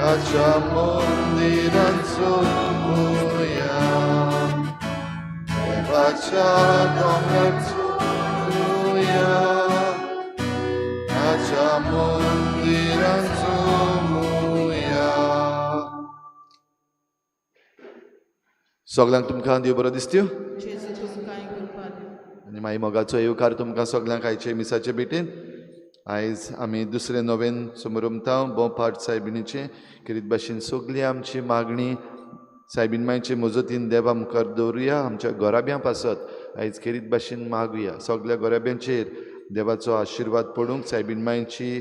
ताच्या मंदिरान चलुया, देवाच्या दोंगरार चलुया, ताच्या मंदिरान चलुया. सगळ्यांक तुमकां देव बरो दिसत्यो. जेजू तुमकां कृपा दिवं. आनी मागीर मोगाचो येवकार तुमकां सगळ्यांक आयचे मिसाचे भेटेन. आयज आमी दुसरें नोवेन समरमता बोपाट सायबिणीचें. खेरीत भाशेन सगळी आमची मागणी सायबीण मायचे मजतीन देवा मुखार दवरुया. आमच्या गोराब्यां पासत आयज खेरीत भाशेन मागुया. सगळ्या गोराब्यांचेर देवाचो आशिर्वाद पडूंक, सायबीण मायची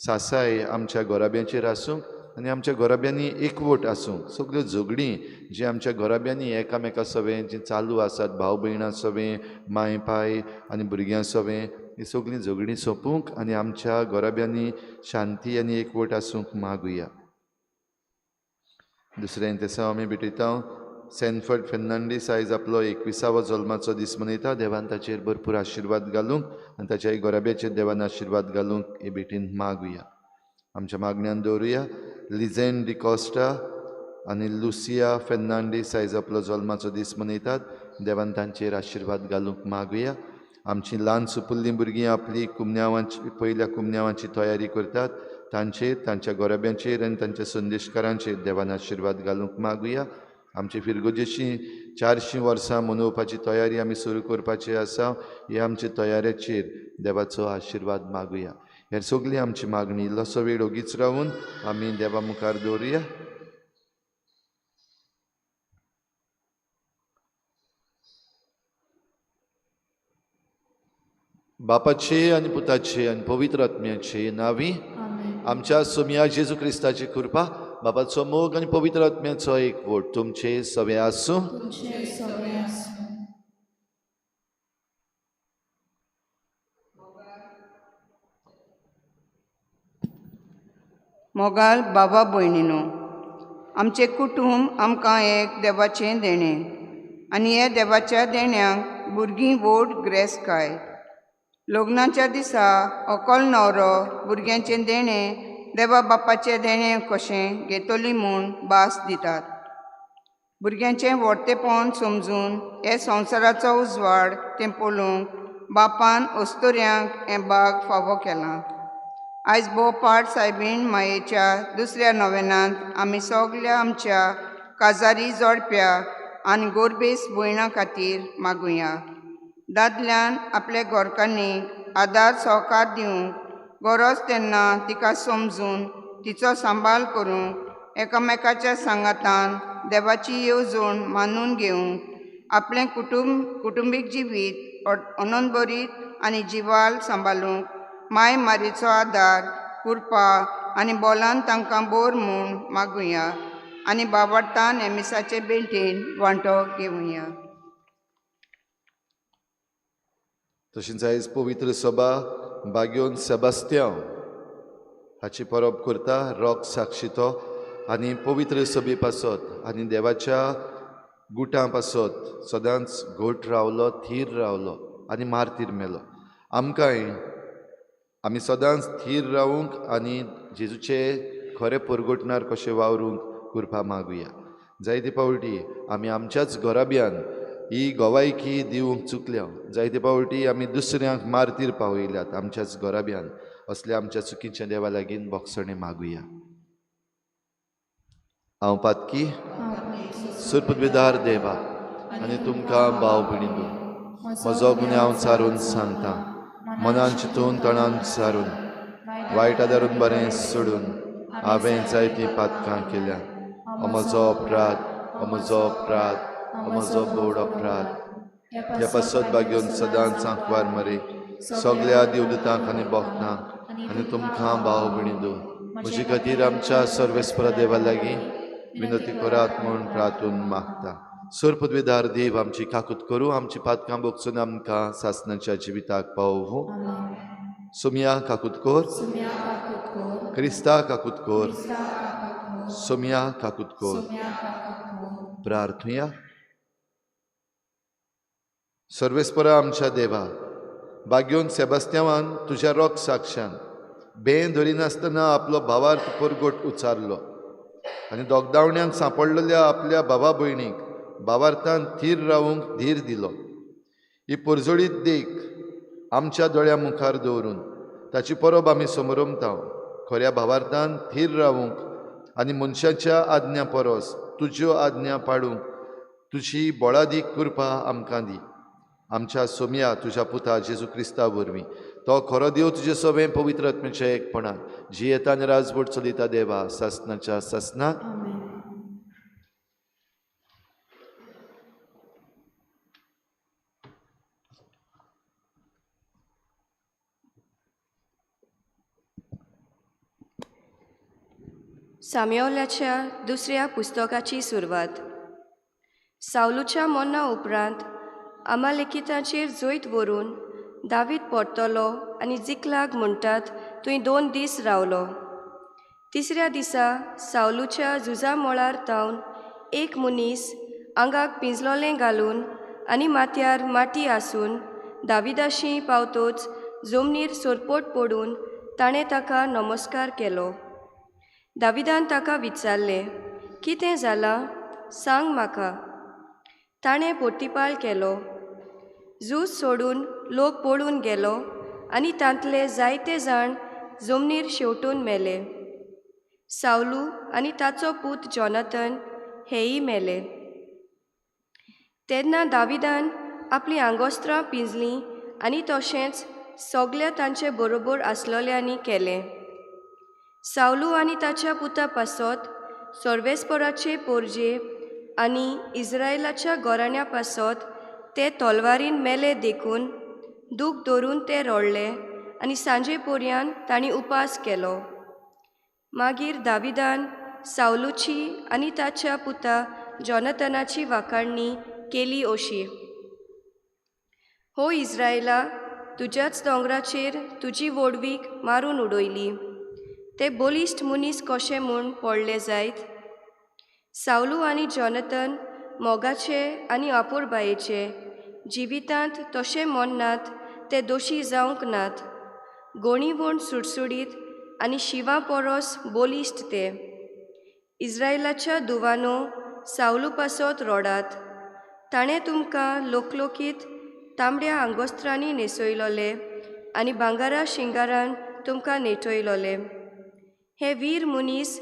सासाय आमच्या गोराब्यांचेर आसूंक आनी आमच्या घराब्यांनी एकवट आसूंक. सगळ्यो झगडीं जी आमच्या घराब्यांनी एकामेका सवें जी चालू आसात, भाव भयणां सवें, माय पाय आनी भुरग्यां सवें, ही सगळीं झगडीं सोंपूंक आनी आमच्या घराब्यांनी शांती आनी एकवट आसूंक मागुया. दुसरें तेसांव आमी भेटयता सॅनफर्ड फेर्नांडीस आयज आपलो 21वो जल्माचो दीस मनयता. देवान ताचेर भरपूर आशिर्वाद घालूंक आनी ताच्या घराब्याचेर देवान आशिर्वाद घालूंक हे भेटीन मागुया. आमच्या मागण्यान दवरुया लिझेन डिकॉस्टा आनी लुसिया फेर्नांडीस आयज आपलो जल्माचो दीस मनयतात. देवान तांचेर आशिर्वाद घालूंक मागुया. आमची ल्हान सुपुल्लीं भुरगीं आपली कुमन्यावांची पयल्या कुमन्यावांची तयारी करतात. तांचेर, तांच्या गोरब्यांचेर आनी तांच्या संदेशकारांचेर देवान आशिर्वाद घालूंक मागुया. आमची फिरगोजेची 400 वर्सां मनोवपाची तयारी आमी सुरू करपाची आसा. हे आमचे तयारेचेर देवाचो आशिर्वाद मागुया. हे सगळी आमची मागणी इल्लोसो वेळ ओगीच रावून आमी देवा मुखार दवरुया. बापाचे आनी पुताचे आनी पवित्र आत्म्याचे नांवी आमच्या सोमया जेजू क्रिस्ताची कृपा, बापाचो मोग आनी पवित्र आत्म्याचो एकवट तुमचे सगळे आसूं. मोगाल बाबा भयणीनो, आमचें कुटूंब आमकां एक देवाचें देणें आनी हे देवाच्या देण्यांक भुरगीं व्हड ग्रेसकाय. लग्नाच्या दिसा अकल न्हवरो भुरग्यांचें देणें देवा बापाचें देणें कशें घेतली म्हूण भास दितात. भुरग्यांचें व्हडतेपण समजून हे संवसाराचो उजवाड तें पळोवंक बापान अस्तुऱ्यांक हें बाग फावो केलां. आयज भोपाट सायबीण मायेच्या दुसऱ्या नोवेनांत आमी सगल्या आमच्या काजारी जोडप्या आनी गोरबेस भयणां खातीर मागुया. दादल्यान आपल्या घरकान्नीक आदार सहकार दिवंक गरज तेन्ना तिका समजून तिचो सांबाळ करूंक एकामेकाच्या सांगातान देवाची येवजण मानून घेवंक आपलें कुटुंबीक जिवीत अनंतभरीत आनी जिवाल सांबाळूंक माय मारीचो आदार कृपा आनी बोलान तांकां बोर म्हूण मागुया आनी बावडटान एमिसाचे बेंटेन वांटो घेवया. तशेंच आयज पवित्र सभा बाग्योन सेबास्त्यांव हाची परब करता. रोक साक्षितो आनी पवित्र सभे पासत आनी देवाच्या गुटां पासत सदांच घट रावलो, थीर रावलो आनी मार्तीर मेलो. आमकांय आमी सदांच थीर रावूंक आनी जेजूचे खरें परगटणार कशें वावरूंक कृपा मागुया. जायते फावटी आमी आमच्याच घराब्यान ही गवायकी दिवंक चुकल्या. जायते फावटी आमी दुसऱ्यांक मार्तीर पावयल्यात आमच्याच घराब्यान. असल्या आमच्या चुकीच्या देवा लागीं बोगसणें मागुया. हांव पातकी सुरपुतविदार देवा आनी तुमकां भाव भयणींनो म्हजो गुन्यांव सारून सांगता. मनान चिंतून तणान सारून वायट आदारून बरें सोडून हांवें जायतीं पातकां केल्या. म्हजो अपराध, म्हजो अपराध, म्हजो बोड अपराध. ह्या पासत बागेवन सदांच आंकवार मरे सगळ्या देवदूतांक आनी भक्तांक आनी तुमकां भाव भयणी दो म्हजे खातीर आमच्या सर्वेस्परा देवा लागीं विनती करात म्हूण प्रार्थून मागता. सर पदवीदार देव आमची काकूत करूं, आमची पातकां भोगसून आमकां सासणाच्या जिविताक पावोवं. सोमया काकूत कर, क्रिस्ता काकूत कर, सोमया काकूत कर. प्रार्थुया. सर्वेस्परा आमच्या देवा, बाग्योन सेबास्त्यांवान तुज्या रोग साक्षान बें धरिनासतना आपलो भावार्थ परगोट उचारलो आनी दोगदावण्यांक सांपडलेल्या आपल्या भावा भयणीक भावार्थान थीर रावूंक धीर दिलो. ही परजळीत देख आमच्या दोळ्या मुखार दवरून ताची परब आमी समरमता. खऱ्या भावार्थान थीर रावूंक आनी मनशाच्या आज्ञा परस तुज्यो आज्ञा पाडूंक तुजी बळादीक कृपा आमकां दी. आमच्या सोमया तुज्या पुता जेजू क्रिस्ता वरवीं तो खरो देव तुजे सवें पवित्र आत्म्याच्या एकपणान जियेता आनी राजवट चलयता देवा सासनाच्या सासनाक. साम्योलाच्या दुसऱ्या पुस्तकाची सुरवात. सावलूच्या मरणा उपरांत आमालेकितांचेर जैत व्हरून दावीद परतलो आनी जिकलाग म्हणटात थंय 2 दीस रावलो. तिसऱ्या दिसा सावलूच्या झुजा मळार तावन एक मनीस आंगाक पिंजलोलें घालून आनी माथ्यार माती आसून दाविदाशी पावतोच जमनीर सरपट पडून ताणें ताका नमस्कार केलो. दाविदान ताका विचारलें, कितें जालां सांग म्हाका. ताणें पोर्तिपाळ केलो. झूज सोडून लोक पळून गेलो आनी तांतले जायते जाण जमनीर शेवटून मेले. सावलू आनी ताचो पूत जॉनाथन हेय मेले. तेन्ना दाविदान आपलीं आंगोस्त्रां पिंजलीं आनी तशेंच सगल्या तांचे बरोबर आसलोल्यांनी केलें. सावलू आनी ताच्या पुता पासत सर्वेस्पराचे पोरजे आनी इस्रायलाच्या घराण्या पासत ते तलवारीन मेले देखून दूख धरून ते रडले आनी सांजे पर्यंत तांणी उपास केलो. मागीर दाविदान सावलूची आनी ताच्या पुता जॉनाथनाची वाखाणणी केली अशी: हो इस्रायला, तुज्याच दोंगराचेर तुजी व्हडवीक मारून उडयली. ते बलिश्ट मनीस कशे म्हूण पडले जायत? सावलू आनी जॉनाथन मोगाचे आनी अपुरबायेचे जिवितांत तशें मरनात, ते दोशी जावंक नात. गोणीवण सुडसुडीत आनी शिंवा परस बलिश्ट ते. इस्रायलाच्या दुवानो, सावलू पासत रडात. ताणें तुमकां लोकलोकीत तांबड्या आंगोस्त्रांनी न्हेसयलोले आनी भांगरा शिंगारान तुमकां नेटयलोले. हे वीर मनीस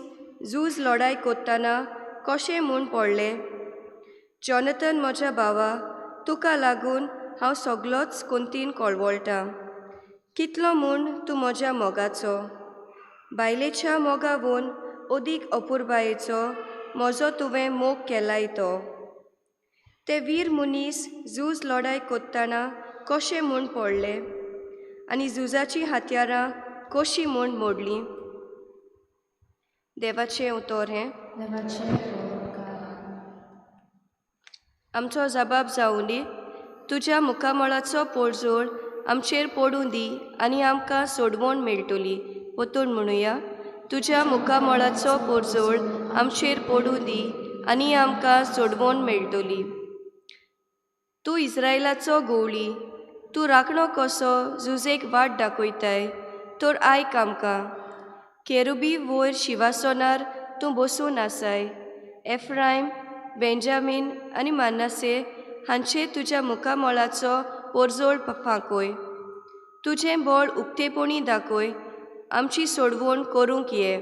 झूज लढाय कोत्ताना कशें म्हूण पडले? जॉनाथन म्हज्या भावा, तुका लागून हांव सगलोच कोंतीन कळवळटां. कितलो म्हूण तूं म्हज्या मोगाचो, बायलेच्या मोगावून अदीक अपुरबायेचो म्हजो तुवें मोग केलाय तो. ते वीर मनीस झूज लढाय कोत्ताना कशें म्हूण पडले आनी झुजाचीं हत्यारां कशीं म्हूण मोडलीं? देवाचें उतर हें. आमचो जबाब जावं दी. तुज्या मुखामळाचो पोळजोळ आमचेर पडूं दी आनी आमकां सोडवण मेळटली. पोतून म्हणुया, तुज्या मुखामळाचो पोरजोळ आमचेर पडूं दी आनी आमकां सोडवण मेळटली. तूं इस्रायलाचो गोवळी, तूं राखणो कसो झुजेक वाट दाखयताय तर आयक आमकां. केरुबी वयर शिवासनार तूं बसून आसाय. एफ्रायम, बेंजामीन आनी मानासे हांचे तुज्या मुखामळाचो पोरजोळ फांकय. तुजें बळ उक्तेपणी दाखय, आमची सोडवण करूंक ये.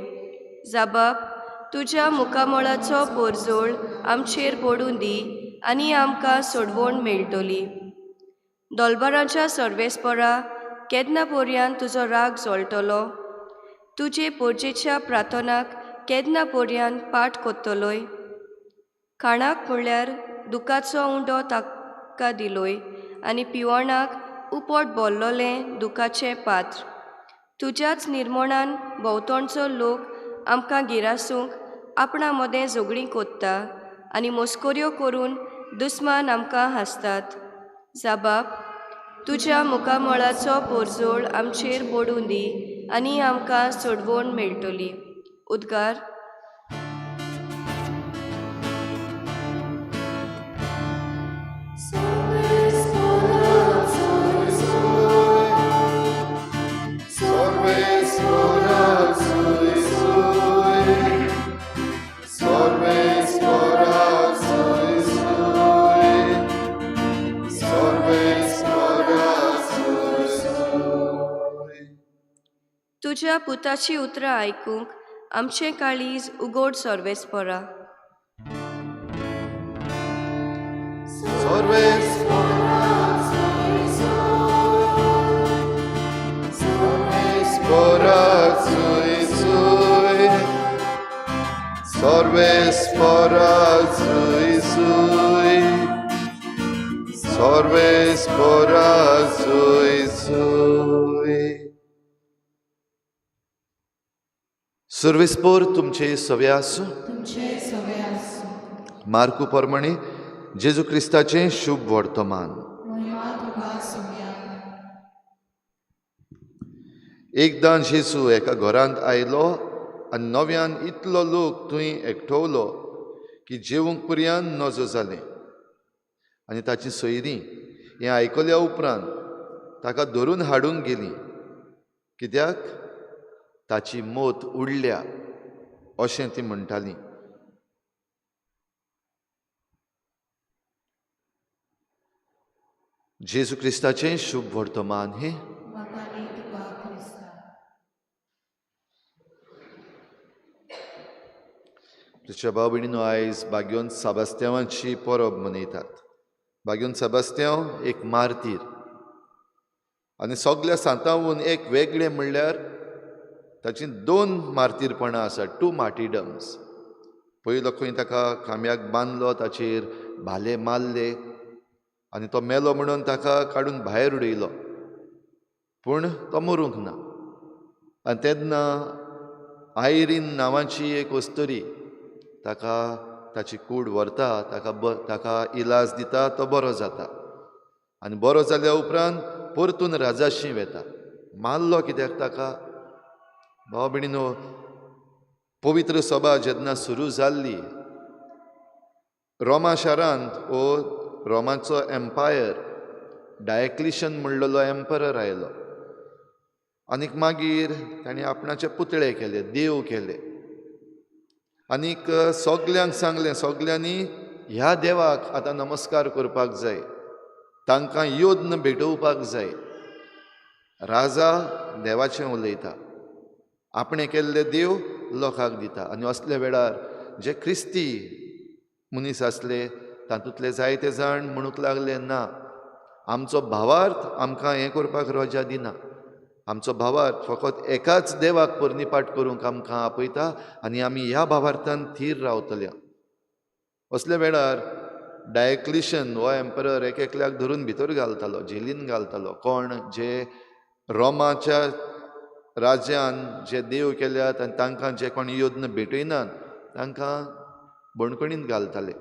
जाबाब, तुज्या मुखामळाचो पोरजोळ आमचेर पडूं दी आनी आमकां सोडवण मेळटली. दोलबारांच्या सर्वेस्परा, केन्ना पर्यंत तुजो राग जळटलो? तुजे पोरजेच्या प्रार्थनाक केन्ना पर्यंत पाठ कोत्तलोय? खाणाक म्हणल्यार दुखाचो उंडो तुका दिलोय आनी पिवणाक उपट बोल्लोलें दुखाचें पात्र. तुज्याच निर्मोणान भोंवतणचो लोक आमकां गिरासूंक आपणा मदें झगडीं कोत्ता आनी मस्कऱ्यो करून दुस्मान आमकां हांसतात. जाबाब, तुज्या मुखामळाचो पोरजोळ आमचेर पडूं दी आनी आमकां सोडवण मेळटली. उद्गार. तुज्या पुताची उतरां आयकूंक आमचें काळीज उगोड सर्वेस्परा. सर्वेस्पोर तुमचे सवे आसूं. मार्कू प्रमाणे जेजू क्रिस्ताचें शुभ वर्तमान. एकदां जेजू एका घरांत आयलो आनी नव्यान इतलो लोक थंय एकठवलो की जेवंक पर्यान नजो जालें. आनी ताची सोयरीं हें आयकल्या उपरांत ताका धरून हाडूंक गेलीं, कित्याक ताची मोत उडल्या अशें ती म्हणटाली. जेजू क्रिस्ताचें शुभ वर्तमान हें. तुझ्या भाव भयणीनो, आयज बाग्योन साबास्त्यांवाची परब मनयतात. बाग्योन साबास्त्यांव एक मार्तीर आनी सगल्या सांतांवून एक वेगळें म्हणल्यार ताची दोन मार्तीरपणां आसात, टू मार्टिडम्स. पयलो खंय ताका खांब्याक बांदलो, ताचेर भाले मारले आनी तो मेलो म्हणून ताका काडून भायर उडयलो, पूण तो मरूंक ना. आनी तेन्ना आयरीन नांवाची एक अस्तुरी ताका ताची कूड व्हरता, ताका इलाज दिता, तो बरो जाता. आनी बरो जाल्या उपरांत परतून राजाशी वेता. मारलो कित्याक ताका? भाव भयणीनो, पवित्र सभा जेन्ना सुरू जाल्ली रोमा शारांत, वो रोमाचो एम्पायर डायक्लिशन म्हणलेलो एम्परर आयलो आनीक मागीर ताणें आपणाचे पुतळे केले, देव केले आनीक सगल्यांक सांगलें, सगल्यांनी ह्या देवाक आतां नमस्कार करपाक जाय, तांकां योद्न भेटोवपाक जाय. राजा देवाचें उलयता, आपणें केल्ले देव लोकांक दिता. आनी असल्या वेळार जे क्रिस्ती मनीस आसले तातूंतले जायते जाण म्हणूंक लागले, ना, आमचो भावार्थ आमकां हें करपाक रजा दिना, आमचो भावार्थ फकत एकाच देवाक पर्निपाट करूंक आमकां आपयता आनी आमी ह्या भावार्थान थीर रावतले. असल्या वेळार डायक्लिशन हो एम्परर एक एकल्याक धरून भितर घालतालो, जेलीन घालतालो. कोण जे रोमाच्या राज्यान जे देव केल्यात आनी तांकां जे कोण योद्न भेटयनात तांकां बणकणींत घालताले.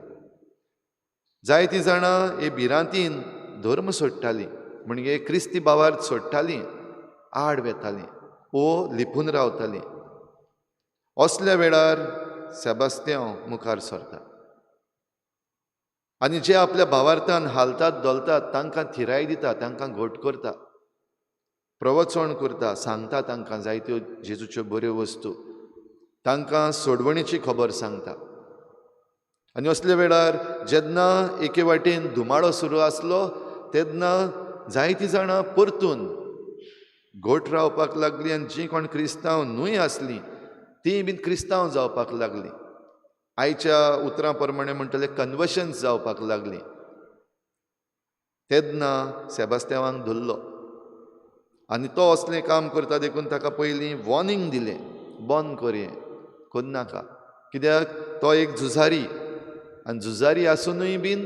जायतीं जाणां हे भिरांतीन धर्म सोडटालीं, म्हणजे क्रिस्ती भावार्थ सोडटालीं, आड वेतालीं वो लिपून रावतालीं. असल्या वेळार सेबास्त्यांव मुखार सरता आनी जे आपल्या भावार्थान हालतात धोलतात तांकां थिराय दिता, तांकां घट करता, प्रवचन करता, सांगता तांकां जायत्यो जेजूच्यो बऱ्यो वस्तू, तांकां सोडवणीची खबर सांगता. आनी असल्या वेळार जेन्ना एके वाटेन धुमाळो सुरू आसलो तेन्ना जायतीं जाणां परतून घट रावपाक लागलीं आनी जीं कोण क्रिस्तांव न्हय आसलीं तीं बीन क्रिस्तांव जावपाक लागलीं. आयच्या उतरां प्रमाणे म्हणटले कन्वर्शन्स जावपाक लागलीं. तेन्ना सेबास्त्यांवांक धरलो आनी तो असलें काम करता देखून ताका पयलीं वॉर्निंग दिलें, बंद कर हें, करनाका, कित्याक तो एक झुजारी आनी झुजारी आसुनूय बीन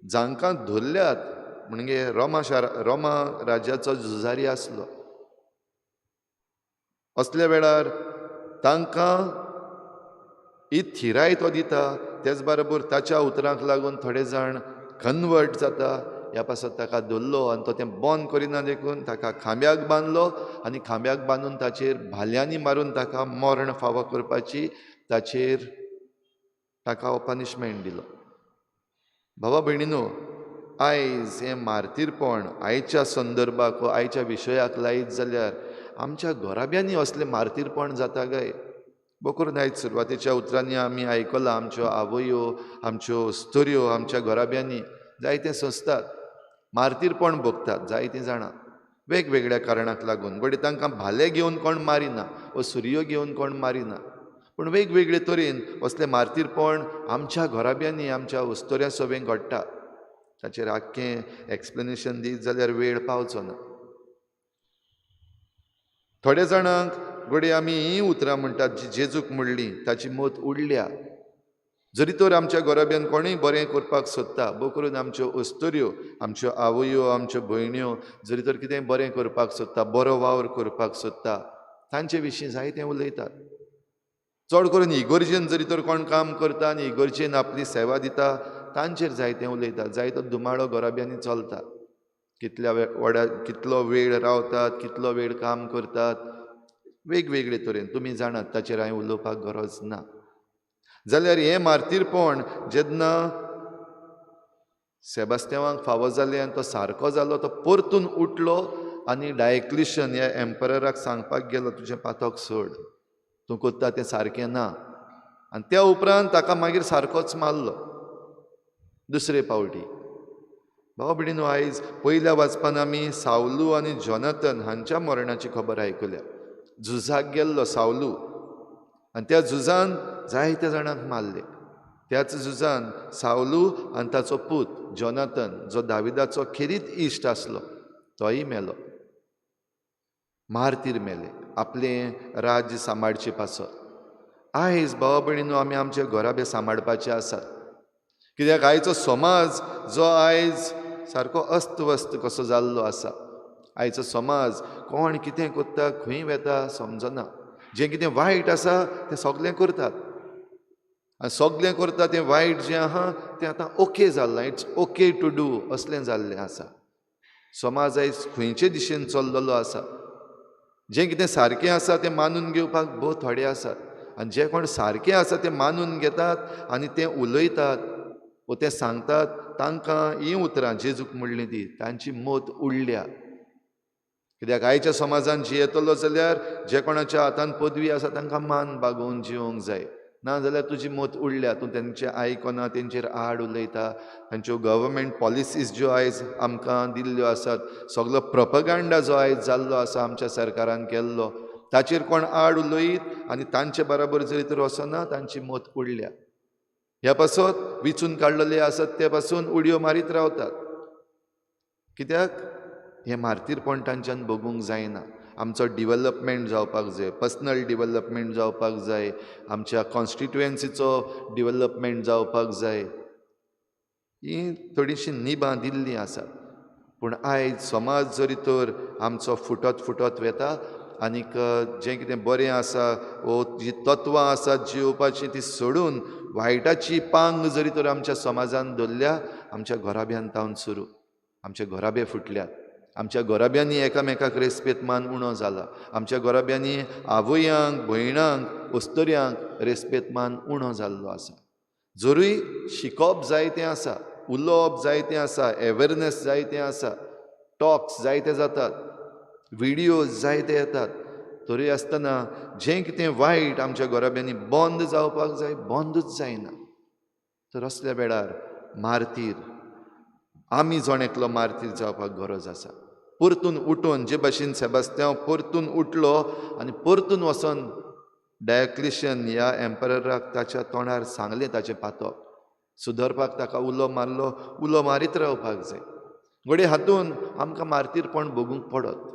जांकां धरल्यात म्हणजे रोमा शार रोमा राज्याचो झुजारी आसलो. असल्या वेळार तांकां ही थिराय तो दिता, तेच बरोबर ताच्या उतरांक लागून थोडे जाण कन्वर्ट जाता. ह्या पासत ताका धरलो आनी तो तें बंद करिना देखून ताका खांब्याक बांदलो आनी खांब्याक बांदून ताचेर भाल्यांनी मारून ताका मरण फावो करपाची ताचेर ताका हो पनिशमेंट दिलो. भावा भयणीनो, आयज हें मार्तीरपण आयच्या संदर्भाक वा आयच्या विशयाक लायत जाल्यार आमच्या घराब्यांनी असलें मार्तीरपण जाता काय? बकरून आयज सुरवातेच्या उतरांनी आमी आयकलां, आमच्यो आवयो, आमच्यो अस्तुऱ्यो आमच्या घराब्यांनी जायतें सोंसतात, मार्तीरपण भोगतात जायतीं जाणां वेगवेगळ्या कारणाक लागून. घडये तांकां भाले घेवन कोण मारिना वा सुरयो घेवन कोण मारिना, पूण वेगवेगळे तरेन असलें मार्तीरपण आमच्या घराब्यांनी आमच्या अस्तुऱ्यां सवें घडटा. ताचेर आख्खें एक्सप्लेनेशन दीत जाल्यार वेळ पावचो ना. थोड्या जाणांक घडये आमी हीं उतरां म्हणटात जी जेजूक म्हणली ताची मत उडल्या. जरी तर आमच्या घराब्यान कोणूय बरें करपाक सोदता, भोव करून आमच्यो अस्तुऱ्यो, आमच्यो आवयो, आमच्यो भयण्यो जरी तर कितें बरें करपाक सोदता, बरो वावर करपाक सोदता, तांचे विशीं जायतें उलयतात. चड करून इगर्जेन जरी तर कोण काम करता आनी इगर्जेन आपली सेवा दिता तांचेर जायतें उलयतात. जायतो धुमाळो घराब्यांनी चलता, कितल्या वडा कितलो वेळ रावतात, कितलो वेळ काम करतात, वेगवेगळे तरेन तुमी जाणात, ताचेर हांवें उलोवपाक गरज ना. जाल्यार हें मार्तीरपण जेन्ना सेबास्त्यांवाक फावो जालें आनी तो सारको जालो, तो परतून उठलो आनी डायक्लिशन ह्या एम्परराक सांगपाक गेलो, तुजें पातक सोड, तूं करता तें सारकें ना. आनी त्या उपरांत ताका मागीर सारकोच मारलो दुसरे पावटी. भाव भयणीनो, आयज पयल्या वाचपान आमी सावलू आनी जोनाथन हांच्या मरणाची खबर आयकल्या. झुजाक गेल्लो सावलू आनी त्या झुजान जायत्या जाणांक मारले. त्याच झुजान सावलू आनी ताचो पूत जोनाथन जो दाविदाचो खेरीत इश्ट आसलो तोय मेलो, मार्तीर मेले आपलें राज्य सांबाळचे पासत. आयज भावा भयणीनो, आमी आमचे घराबे सांबाळपाचे आसात, कित्याक आयचो समाज जो आयज सारको अस्तव्यस्त कसो जाल्लो आसा. आयचो समाज कोण कितें करता, खंय वेता समजना. जें कितें वायट आसा तें सगळें करतात आनी सगळें करता तें वायट जें आहा तें आतां okay जाल्लां, it's okay to do असलें जाल्लें आसा. समाज आयज खंयचे दिशेन चल्लेलो आसा. जें कितें सारकें आसा तें मानून घेवपाक भोव थोडे आसात आनी जे कोण सारकें आसा तें मानून घेतात आनी तें उलयतात वो तें सांगतात, तांकां हीं उतरां जेजूक म्हणलीं ती तांची मत उडल्या. कित्याक आयच्या समाजान जियेतलो जाल्यार जे कोणाच्या हातान पदवी आसा तांकां मान बागोवन जिवंक जाय, ना जाल्यार तुजी मत उडल्या, तूं तेंचें आयकना, तेंचेर आड उलयता. तांच्यो गव्हर्मेंट पॉलिसीज ज्यो आयज आमकां दिल्ल्यो आसात, सगलो प्रपगांडा जो आयज जाल्लो आसा आमच्या सरकारान केल्लो, ताचेर कोण आड उलयत आनी तांचे बराबर जरी तर वचना तांची मत उडल्या. ह्या पासत विचून काडलेले आसात ते पासून उडयो मारीत रावतात, कित्याक हें मार्तीरपण तांच्यान भोगूंक जायना. आमचो डिवलपमेंट जावपाक जाय, पर्सनल डिवलपमेंट जावपाक जाय, आमच्या कॉन्स्टिट्युएन्सीचो डिवलपमेंट जावपाक जाय. ही थोडीशीं निबां दिल्लीं आसात, पूण आयज समाज जरी तर आमचो फुटत फुटत वेता आनीक जें कितें बरें आसा वो जी तत्वां आसात जियोवपाची ती सोडून वायटाची पांग जरी तर आमच्या समाजान धरल्या, आमच्या घराब्यान तावन सुरू, आमचे घराबे फुटल्यात, आमच्या घराब्यांनी एकामेकाक रेस्पेत मान उणो जाला, आमच्या घराब्यांनी आवयांक, भयणांक, अस्तुऱ्यांक रेस्पेत मान उणो जाल्लो आसा. जरूय शिकप जायतें आसा, उलोवप जायतें आसा, एवेरनेस जायतें आसा, टॉक्स जायते जातात, व्हिडियोज जायते येतात, तरी आसतना जें कितें वायट आमच्या घराब्यांनी बंद जावपाक जाय बंदूच जायना. तर असल्या वेळार मार्तीर आमी जण एकलो मार्तीर जावपाक गरज आसा. परतून उठून जे भाशेन सेबास्त्यांव परतून उठलो आनी परतून वचोन डायक्लिशन ह्या एम्परराक ताच्या तोंडार सांगलें ताचें पातक सुदरपाक ताका उलो मारलो, उलो मारीत रावपाक जाय. घडये हातून आमकां मार्तीरपण भोगूंक पडत.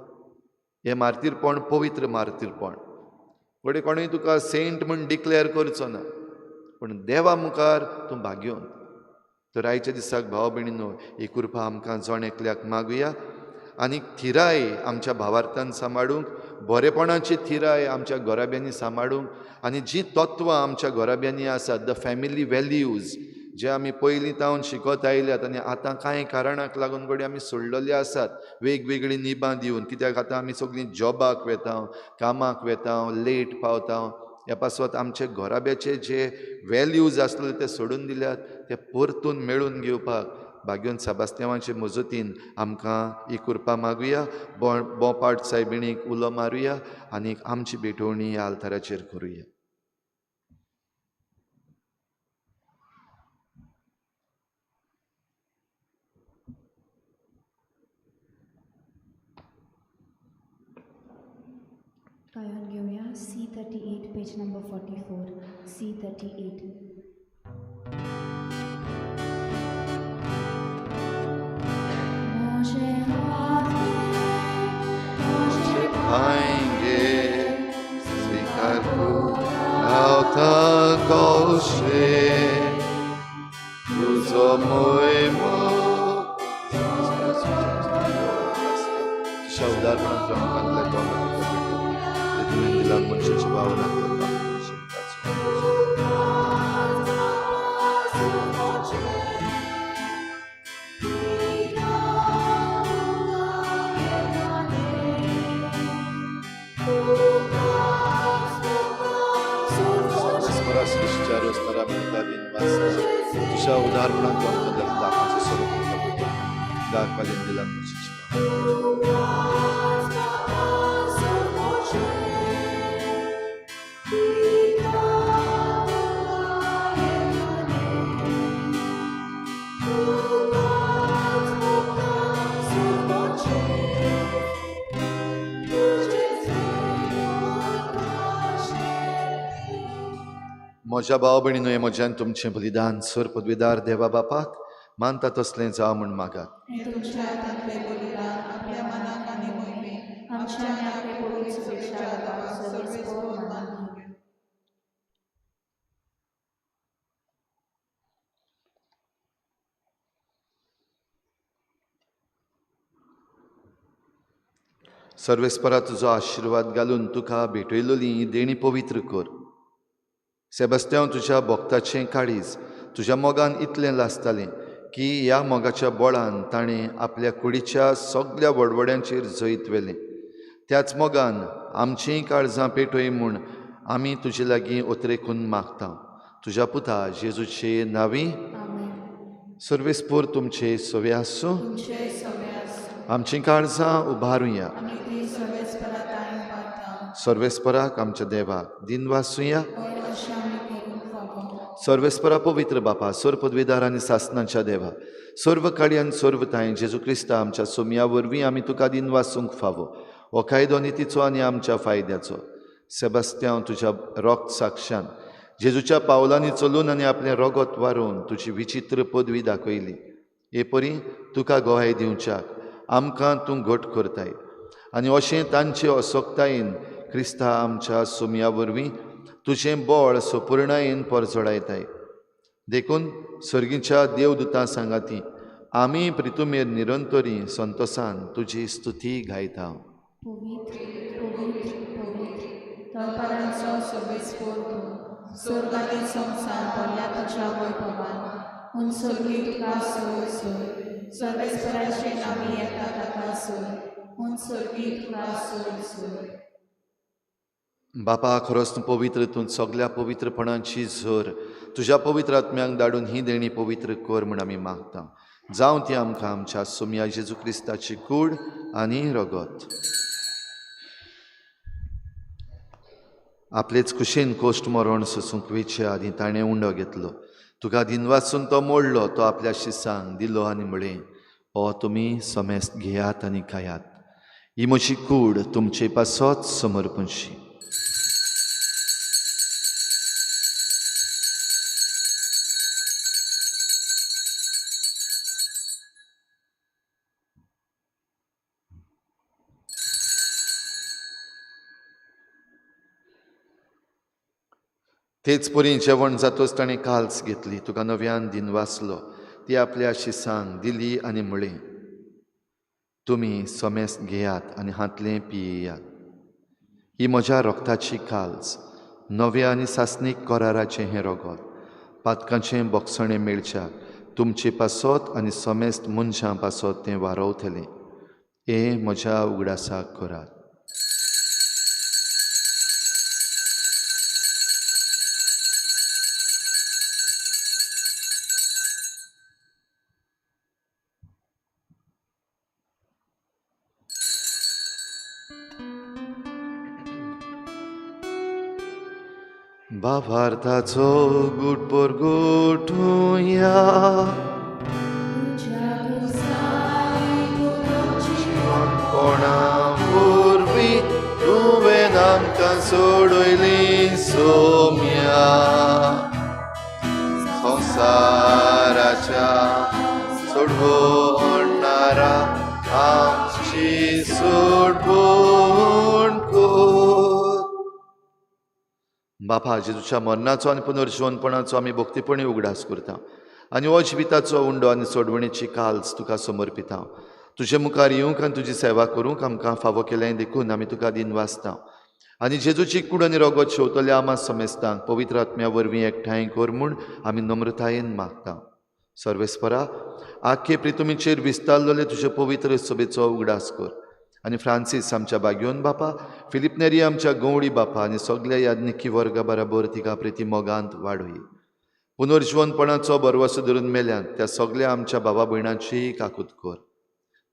हें मार्तीरपण पवित्र मार्तीरपण, घडये कोणूय तुका सेंट म्हूण डिक्लेर करचो ना, पूण देवा मुखार तूं भाग्योन. तर आयच्या दिसाक भाव भयणीनो ही कृपा आमकां जण एकल्याक मागुया आनी थिराय आमच्या भावार्थान सांबाळूंक, बरेपणाची थिराय आमच्या घराब्यांनी सांबाळूंक आनी जी तत्वां आमच्या घराब्यांनी आसात, the family values जे आमी पयलीं तावन शिकत आयल्यात आनी आतां कांय कारणाक लागून घडये आमी सोडलेले आसात वेगवेगळीं निबां दिवन, कित्याक आतां आमी सगळीं जॉबाक वेता, कामाक वेता, लेट पावता, ह्या पासत आमचे घराब्याचे जे वेल्यूज आसले ते सोडून दिल्यात, ते परतून मेळून घेवपाक भाग्योन सेबास्त्यांवाचे मजतीन आमकां ही कृपा मागुया. बोपाट सायबिणीक उलो मारुया आनी आमची भेटवणी ह्या आल्ताराचेर करुया. गायन घेवया C38 page number 44 C38. आएंगे स्वीकार को आवता कौशे तुझो मोहिमो तुझ्या उदारपणान आमकां तुवें दिला मनशाच्या वावरांत तुझ्या उदारपणान आमकां दाखाचो स्वरूप दाखपाक दिला मनशाच्या म्हज्या भाव भयणीनो, हें म्हज्यान तुमचें बलिदान सर पदवीदार देवा बापाक मानता तसलें जावं म्हूण मागात. सर्वेस्परा तुजो आशिर्वाद घालून तुका भेटयलोली ही देणी पवित्र कर. सेबास्त्यांव तुज्या भक्ताचें काळीज तुज्या मोगान इतलें लासतालें की ह्या मोगाच्या बळान ताणें आपल्या कुडीच्या सगल्या वडवड्यांचेर जैत व्हेलें. त्याच मोगान आमचींय काळजां पेटय म्हूण आमी तुजे लागीं ओतरेकून मागता. तुज्या पुता जेजूचे नांवी. सर्वेस्पोर तुमचे सवे आसूं. आमचीं काळजां उबारुया. सर्वेस्पराक आमच्या देवाक दिनवासुया. सर्वेस्परा पवित्र बापा, सर्व पदवीदार आनी सासनाच्या देवा, सर्व काळी आनी सर्व तांय जेजू क्रिस्ता आमच्या सोमया वरवीं आमी तुका दिनवासूंक फावो. हो कायदो नितीचो आनी आमच्या फायद्याचो. सेबास्त्यांव तुज्या रोक्त साक्षान जेजूच्या पावलांनी चलून आनी आपलें रोगत वारोवन तुजी विचित्र पदवी दाखयली. हे परी तुका गोहाय दिवच्याक आमकां तूं घट करताय आनी अशें तांचे असक्तायेन क्रिस्ता आमच्या सोमया वरवीं तुजें बळ सपुर्णायेन परजळायताय. देखून सर्गीच्या देवदूतां सांगाती आमी प्रितुमेर निरंतरी संतोसान तुजी स्तुती गायता. पवित्र पवित्र पवित्र तळपारांचो सर्वेस्पोर तूं, स्वर्ग आनी संवसार भरल्या तुज्या वैभवान. हुन सर्गी तुका सोय सोय, सर्वेस्पराचे नांवी येता ताका सोय, हुन सर्गी तुका सोय सोय. बापा, खरोच तूं पवित्र, तूं सगल्या पवित्रपणाची झर. तुज्या पवित्र आत्म्यांक धाडून ही देणी पवित्र कर म्हूण आमी मागता. जावं ती आमकां आमच्या सोमया जेजू क्रिस्ताची कूड आनी रगत. आपलेच कुशीन कोश्ट मरण सोसूंक वेचे आदीं ताणें उंडो घेतलो. तुका दिनवासून तो मोडलो, तो आपल्या शिसांक दिलो आनी म्हळें, ओ तुमी समेस्त घेयात आनी खायात, ही म्हजी कूड तुमचे पासत समर्पणशी. तेच परी जेवण जातोच ताणें काल्स घेतली, तुका नव्यान दिनवासलो, ती आपल्या शिसांक दिली आनी म्हळें, तुमी समेस्त घेयात आनी हांतलें पियेयात. ही म्हज्या रोगताची काल्स, नव्या आनी सासणीक कराराचें हें रोगत, पातकांचें बोगसणें मेळच्याक तुमचे पासत आनी समेस्त मनशां पासत तें वारवतलें. हें म्हज्या उगडासाक करात. भावार्थाचो गुट परगटुया, कोणा वरवीं तुवें आमकां सोडयली सोम्या, संवसाराच्या सोडवणारा आमची सोडवण कर. बापा, जेजूच्या मरणाचो आनी पुनर्जिवनपणाचो आमी भक्तीपणी उगडास करता आनी हो जिविताचो उंडो आनी सोडवणेची काल्स तुका समर्पिता. तुजे मुखार येवंक आनी तुजी सेवा करूंक आमकां फावो केलें देखून आमी तुका दिनवासता. आनी जेजूची कूड आनी रोगत शेवतल्या आमा समेस्तांक पवित्र आत्म्या वरवीं एकठांय कर म्हूण आमी नम्रतायेन मागता. सर्वेस्परा, आख्खे प्रितुमीचेर विस्तारलेले तुजे पवित्र सभेचो उगडास कर आनी फ्रांसीस आमच्या बाग्योन बापा, फिलीप नेरी आमच्या गंवडी बापा आनी सगल्या याज्ञिकी वर्गा बराबर तिका प्रिती मोगांत वाडय. पुनर्जिवनपणाचो बरवसो धरून मेल्यात त्या सगल्या आमच्या बाबा भयणांचीय काकूत कर.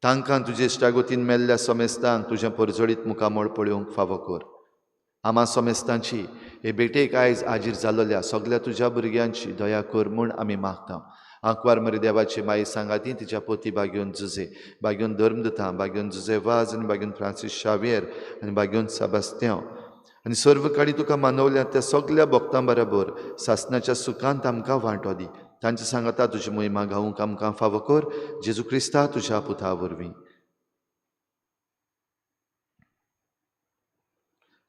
तांकां तुजे इश्टागतीन मेल्ल्या समेस्तांक तुजें परजळीत मुखामळ पळोवंक फावो कर. आमा समेस्तांची हे भेटेक आयज आजीर जाल्ल्या सगल्या तुज्या भुरग्यांची दया कर म्हूण आमी मागता. आंकवार मरी देवाची माई सांगाती तिच्या पोती बागेवन जुजे, बागेवन धर्मदुतां, बागेवन जुजे वाज आनी बागेवन फ्रांसीस शावियर आनी बागेवन सेबास्त्यांव आनी सर्व काळी तुका मानवल्या त्या सगल्या भक्तां बराबर सासणाच्या सुखांत आमकां वांटो दी. तांचे सांगाता तुजी महिमा गावूंक आमकां फावो कर, जेजू क्रिस्ता तुज्या पुता वरवीं.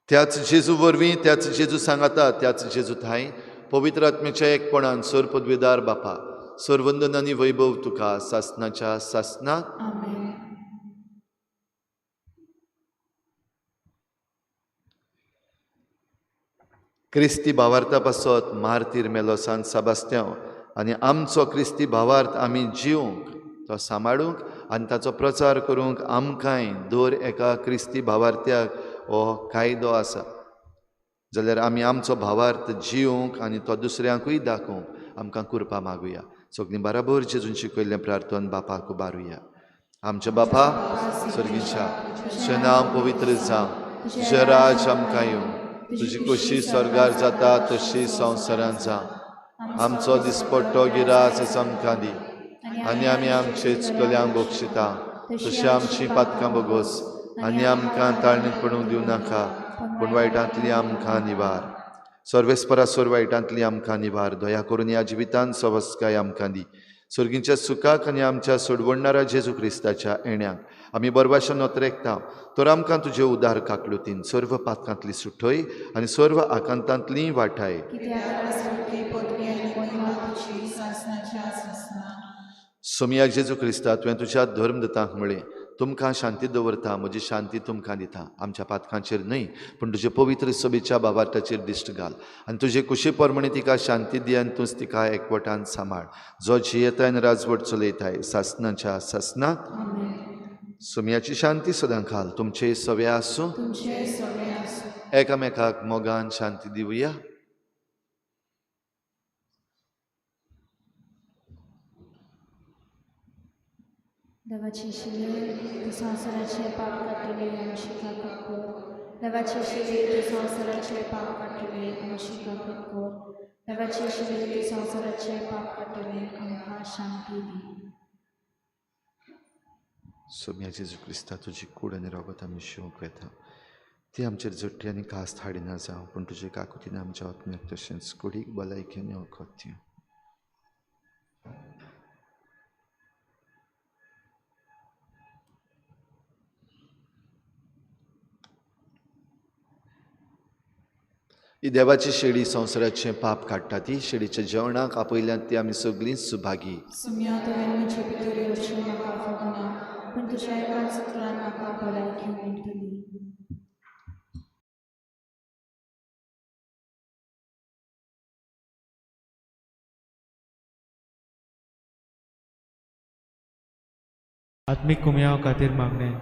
त्याच जेजू वरवीं, त्याच जेजू सांगाता, त्याच जेजू थांय पवित्र आत्म्याच्या एकपणान सर पदवेदार बापा, सर्वंदन आनी वैभव तुका सासणाच्या सासणाक. क्रिस्ती भावार्था पासत मार्तीर मेलो सांत सेबास्त्यांव आनी आमचो क्रिस्ती भावार्थ आमी जिवंक, तो सांबाळूंक आनी ताचो प्रचार करूंक आमकांय दर एका क्रिस्ती भावार्थ्याक हो कायदो आसा. जाल्यार आमी आमचो भावार्थ जिवंक आनी तो दुसऱ्यांकूय दाखोवंक आमकां कृपा मागुया. सगळीं बराबर जेजून शिकयल्लें प्रार्थन बापाक उबारुया. आमच्या बापा सर्गीच्या, तुजें नांव पवित्र जावं, तुजें राज आमकां येवं, तुजी खोशी स्वर्गार जाता तशी संवसारांत जावं. आमचो दिसपट्टो गिरास आमकां दी आनी आमी आमचे चुकल्यांक बक्षिता तशी आमची पातकां बोगोस आनी आमकां ताळणीत पडूंक दिवं नाका, पूण वायटांतली आमकां निवार. सर्वेस्परा सोर वायटांतली आमकां निवार. दया करून ह्या जिवितांत सवस्काय आमकां दी. सर्गीच्या सुखाक आनी आमच्या सोडवणणारा जेजू क्रिस्ताच्या येण्याक आमी बरवाशा नोतरेकता, तर आमकां तुजे उदार काकलुतीन सर्व पातकांतली सुटय आनी सर्व आकांतांतली वाठाय. सोमया जेजू क्रिस्ता, तुवें तुज्या धर्मदूतांक म्हळें, तुमकां शांती दवरता, म्हजी शांती तुमकां दिता. आमच्या पातकांचेर न्हय पूण तुजे पवित्र सभेच्या भावार्थाचेर दिश्ट घाल आनी तुजे कुशी प्रमाणे तिका शांती दी आनी तूंच तिका एकवटान सांबाळ, जो जियेताय आनी राजवट चलयताय सासणाच्या सासणाक. सोमयाची शांती सदां खाल तुमचे सवे आसूं. एकामेकाक मोगान शांती दिवया. देवाची शिले तूं संवसाराचें पाप काडटले आमची काकूत कर. देवाची शिले तूं संवसाराचें पाप काडटले आमची काकूत कर. देवाची शिले तूं संवसाराचें पाप काडटले आमकां शांती दी. सोम्या जेजू क्रिस्ता, तुजी कूड आनी रोगत आमी शिवंक वेता, ती आमचेर जट्टी आनी कास्त हाडिना जावं, पूण तुजे काकुतीन आमच्या आत्म्याक तशेंच कुडीक भलायकी आनी वखद दिवं. ही देवाची शेळी संवसाराचें पाप काडटा. ती शेळीच्या जेवणाक आपयल्यात ती आमी सगळीं सुभागी. सुम्या तुवें म्हजे भितर येवचें म्हाका फावना, पूण तुज्या एकाच उतरान म्हाका भलायकी मेळटली. आत्मीक कुमयाव खातीर मागणें.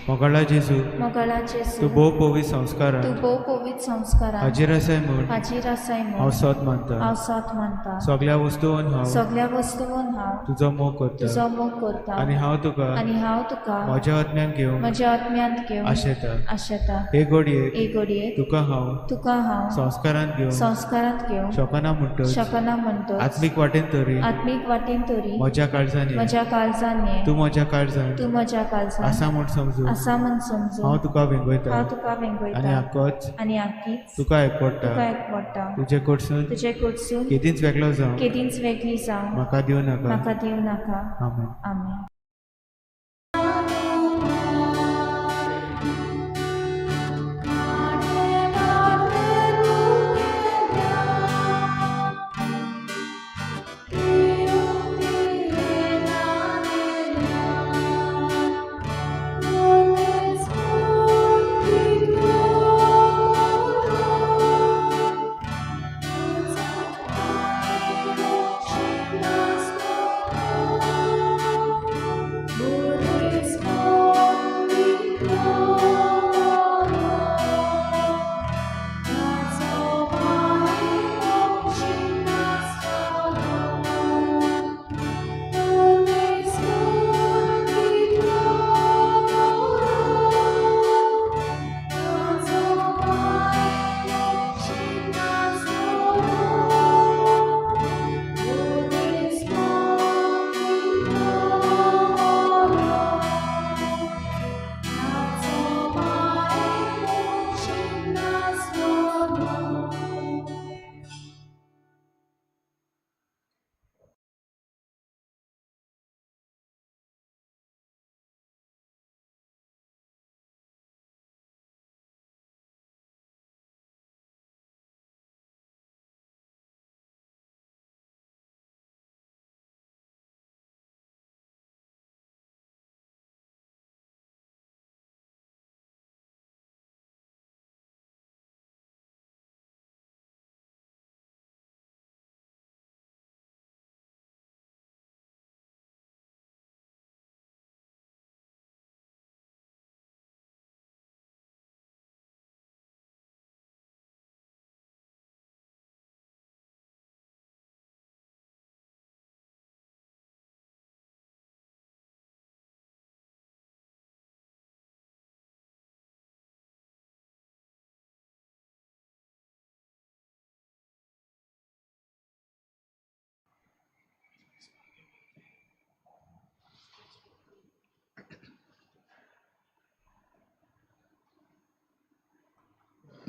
मोगाळा जेजू, मोगाळा जेजू, तूं भोव पवित्र संस्कारान, तूं भोव पवित्र संस्कारान हाजीर आसाय म्हूण, हाजीर आसाय म्हूण हांव सत मानता. हांव सत मानता. सगळ्या वस्तून हांव, सगळ्या वस्तून हांव तुजो मोग करता, तुजो मोग करता. आनी हांव तुका, आनी हांव तुका म्हज्या आत्म्यान घेवन, म्हज्या आत्म्यांत घेवन आशेता. आशेता. हे घडयेक, हे घडयेक तुका हांव, तुका हांव संस्कारांत घेवन, संस्कारांत घेवन शकना म्हणटच, शकना म्हणटच, आत्मीक वाटेन तरी, आत्मीक वाटेन तरी म्हज्या काळजान, म्हज्या काळजान, तूं म्हज्या काळजान, तूं म्हज्या काळजान आसा म्हूण समजून, आसा म्हूण समजून, हांव तुका वेंगयता, हांव तुका वेंगयता, आनी आकोच, आनी आकीच तुका एकवडटा, तुका एकवडटा. तुजे कडसून, तुजे कडसून केदींच वेगळो जावं, केदींच वेगळी जावं म्हाका दिवं नाका, म्हाका दिवं नाका. आमेन. आमेन.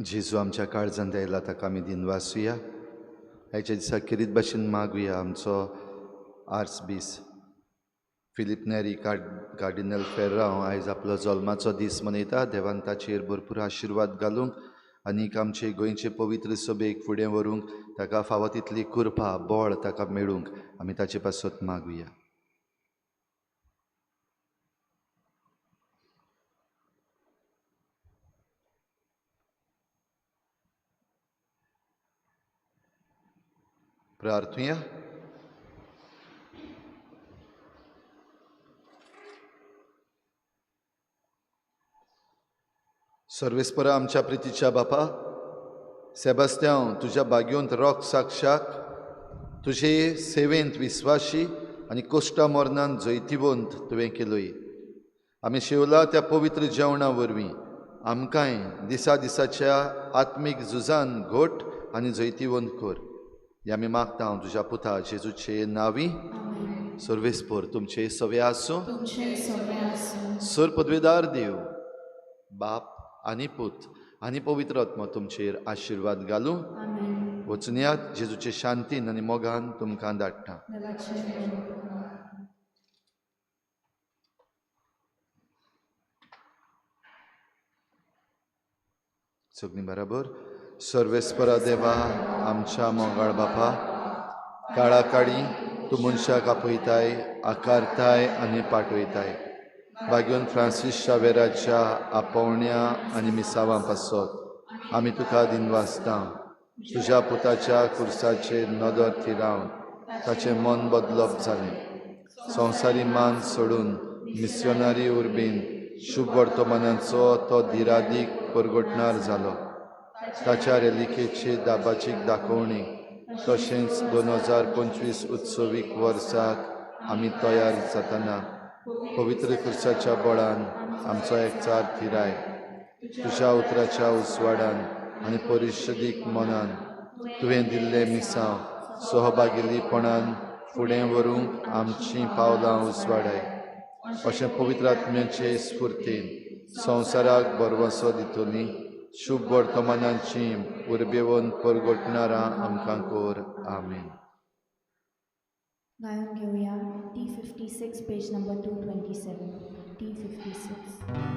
जेजू आमच्या काळजांत आयला ताका आमी दिनवासुया. आयच्या दिसा खेरीत भाशेन मागुया आमचो आर्चबीस फिलीप नेरी कार्डिनल फेर्रांव आयज आपलो जल्माचो दीस मनयता. देवान ताचेर भरपूर आशिर्वाद घालूंक आनीक आमचे गोंयचे पवित्र सभेक फुडें व्हरूंक ताका फावो तितली कृपा बळ ताका मेळूंक आमी ताचे पासत मागुया. प्रार्थुया. सर्वेस्परा आमच्या प्रितीच्या बापा, सेबास्त्यांव तुज्या बागयोंत रोक साक्षाक तुजे सेवेंत विस्वाशी आनी कोश्टा मरणान जैतिवंत तुवें केलोय. आमी शेवला त्या पवित्र जेवणा वरवीं आमकांय दिसा दिसाच्या आत्मीक झुजान घोट आनी जैतिवंत कर. हे आमी मागता हांव तुज्या पुता जेजूचे नांवी. सर्वेस्पर तुमचे सवे आसूं. सर पदवेदार देव बाप आनी पूत आनी पवित्र आत्मो तुमचेर आशिर्वाद घालूं. वचुनयात जेजूचे शांतीन आनी मोगान तुमकां धाडटा. सगळीं बराबर. सर्वेस्परा देवा, आमच्या मोगाळ बापा, काळाकाळी तूं मनशाक आपयताय, आकारताय आनी पाठयताय. बागेवन फ्रांसीस शावेराच्या आपोवण्या आनी मिसावां पासत आमी तुका दिनवासता. तुज्या पुताच्या कुर्साचेर नदर थिरावन ताचें मन बदलप जालें. संवसारी मान सोडून मिस्योनारी उर्बेन शुभ वर्तमानाचो तो धिरादीक परगटणार जालो. ताच्या रेलिकेचे दाबाचीक दाखोवणी तशेंच 2025 उत्सवीक वर्साक आमी तयार जातना पवित्र कुर्साच्या बळान आमचो एकचार थिराय. तुज्या उतराच्या उजवाडान आनी परिशदीक मनान तुवें दिल्लें मिसांव सहभागिलीपणान फुडें व्हरूंक आमचीं पावलां उजवाडाय. अशें पवित्र आत्म्याचे स्फुर्तीन संवसाराक भरवंसो दितली शुभ वर्तमानाची उर्बेवन परगटणारां आमकां कोर. आमेन. गायन घेवया T 56 page number 227. T 56.